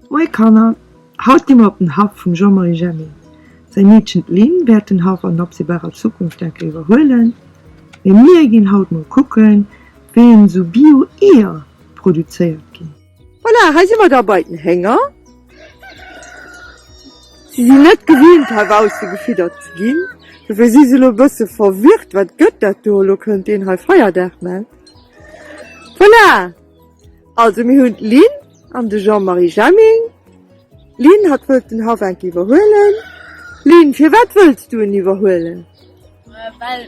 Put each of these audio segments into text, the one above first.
Moie Kanner, haut gi mer op den Haff vum Jean-Marie Jemming. Säi Meedchen d'Lynn wäert den Haff an absehbarer Zukunft enke iwwerhuelen, mee mir ginn haut mol kucken, wéi en esou Bio Eeër produzéiert ginn. Voilà, hei si mer da bei den Hénger. Si sinn net gewinnt heibausse gefiddert ze ginn, dofir si se elo e bësse verwirrt, wat gëtt dat do, elo kënnt deen hei Feierdag mellen. Voilà! Also mir hunn d'Lynn an de Jean-Marie Jemming. Lynn, hatt wëllt den Haff enk iwwerhuelen. Lynn, firwat wëlls du en iwwerhuelen? Well et mer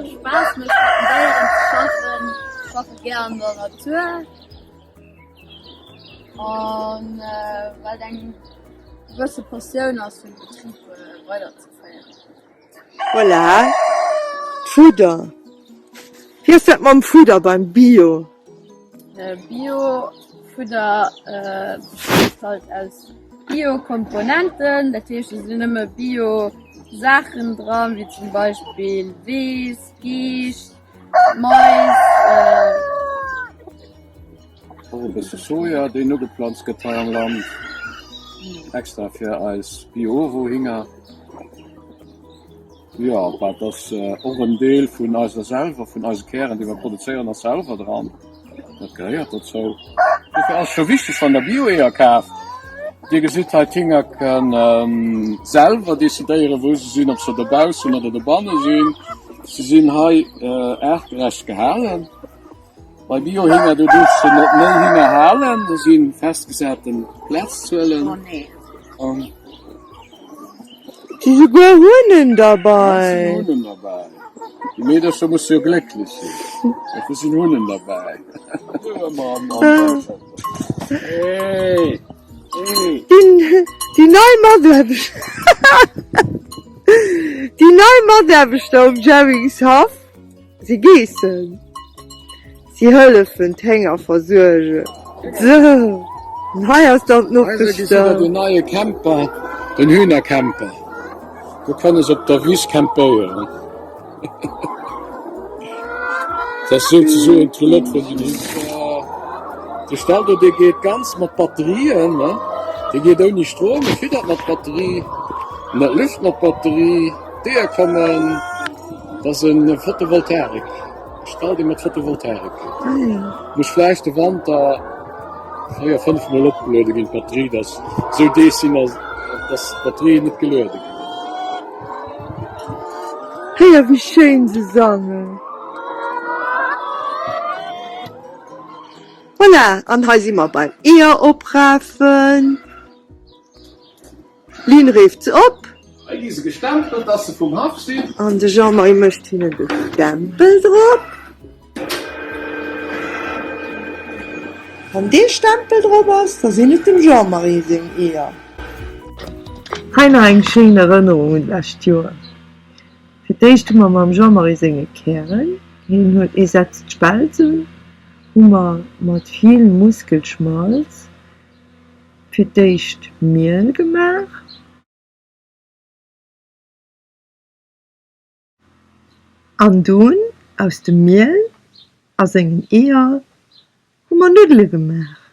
Spaass mécht mat den Déieren ze schaffen. Ech schaffe gär an der Natur an well et eng gewësse Passioun ass fir de Betrib weiderzeféieren. Voilà, d'Fudder. Wéi ass dat mam Fudder beim Bio? Bio-Fudder besteet halt aus Bio-Komponenten, dat heescht et sinn nëmme Bio-Saachen dran, wéi zum Beispill Weess, Geescht, Mais. Och e bësse Soja, deen ugeplanzt gëtt hei am Land, extra fir eis Bio-Ovo-Hinger. Jo, dat ass och en Deel vun eiser selwer, vun eise Kären, déi mer produzéieren, ass selwer dran. Dat gehéiert dozou. Dofir ass et scho wichteg, wann Der Bio-Eeër kaaft, Dir gesitt hei, d'Hinger kënne selwer decidéieren, wou se sinn, ob se dobaussen oder dobanne sinn. Se sinn hei aartgerecht gehalen. Bei Biohinger, do duerfs de net méi Hinger halen, do si festgesaten Plazzuelen. An Si souguer Hunnen derbei. Et sinn Hunnen derbäi. Déi Meedercher musse jo glécklech sinn, dofir sinn Hunnen derbäi. Hey, hey. Déi nei Mataarbechter, déi nei Mataarbechter um Jemmingshaff. Si geessen, si hëllefen d'Hénger versuergen. Sou, an hei ass dann d'Nopeschdall. Den neie Camper, den Hühnercamper. Do kënne se op der Wiss campéieren. Dat ass souzesoen d'Toilette vun den Hühner. De Stall do, dee geet ganz mat Batterien, ne? Dee geet ouni Strom, e fiddert mat Batterie, en dat lüft mat Batterie, d'Eeër kommen. Dat ass e Photovoltaik, e Stall dee mat Photovoltaik geet. Muss vläicht de Wanter 4, 5 mol opgeluede ginn d'Batterie, dass esou Deeg sinn, dass d'Batterien net geluede ginn. Héier wéi schéin se sangen! Voilà, an hei si mer beim Eeër oprafen. Lynn reeft se op. Hei gi se gestempelt, dass se vum Haff sinn. An de Jean-Marie mécht hinnen de Stempel drop. Wann dee Stempel drop ass, da sinn et dem Jean-Marie seng Eeër. Hei nach eng schéin Erënnerung un d'lescht Joer. Fir d'éischt hu mer mam Jean-Marie senge Kären, hien huet ee setzt d'Spelzen, hu mer mat vill Muskelschmalz Fir d'éischt Miel gemaach. An dunn aus dem Miel a sengen Eeër hu mer Nuddele gemaach.